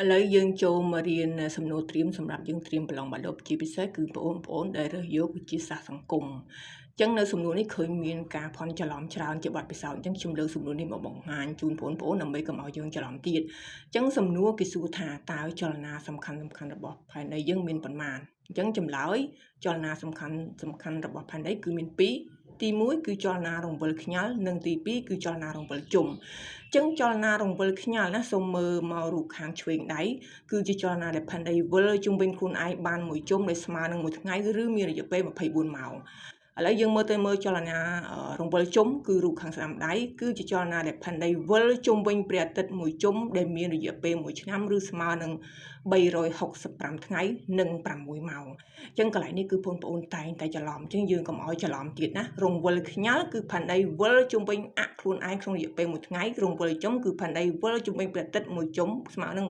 ឥឡូវយើងចូលមករៀនសំណួរត្រៀមសម្រាប់យើងត្រៀមប្រឡងបាក់ឌុបជាពិសេសគឺបងប្អូនដែលរើសយកវិទ្យាសាស្ត្រសង្គមអញ្ចឹងនៅសំណួរនេះឃើញមានការភ័ន្តច្រឡំច្រើនជាបទពិសោធន៍អញ្ចឹងខ្ញុំលើកសំណួរនេះមកបង្ហាញជូនបងប្អូនដើម្បីកុំឲ្យយើងច្រឡំទៀតអញ្ចឹងសំណួរគេសួរថាតើចលនាសំខាន់សំខាន់របស់ផែនដីយើងមានប៉ុន្មានអញ្ចឹងចម្លើយចលនាសំខាន់សំខាន់របស់ផែនដីគឺមាន2ទី1គឺចលនារង្វិលខ្ញាល់និងទី2គឺចលនារង្វិលជុំអញ្ចឹងចលនារង្វិលខ្ញាល់ណាសូមមើលមករូបខាងឆ្វេងដៃគឺជាចលនាដែលផែនដីវិលជុំវិញខ្លួនឯងបានមួយជុំដែលស្មើនឹងមួយថ្ងៃឬមានរយៈពេល24ម៉ោងឥឡូវយើងមើលទៅមើលចលនារង្វិលជុំគឺរូបខាងស្ដាំដៃគឺជាចលនាដែលផែនដីវិលជុំវិញព្រះអាទិត្យមួយជុំដែលមានរយៈពេល1ឆ្នាំឬស្មើនឹង365ថ្ងៃនិង6ម៉ោងអញ្ចឹងកន្លែងនេះគឺបងប្អូនតែងតែច្រឡំអញ្ចឹងយើងកុំឲ្យច្រឡំទៀតណារង្វិលខ្ញាល់គឺផែនដីវិលជុំវិញអ័ក្សខ្លួនឯងក្នុងរយៈពេលមួយថ្ងៃរង្វិលជុំគឺផែនដីវិលជុំវិញព្រះអាទិត្យមួយជុំស្មើនឹង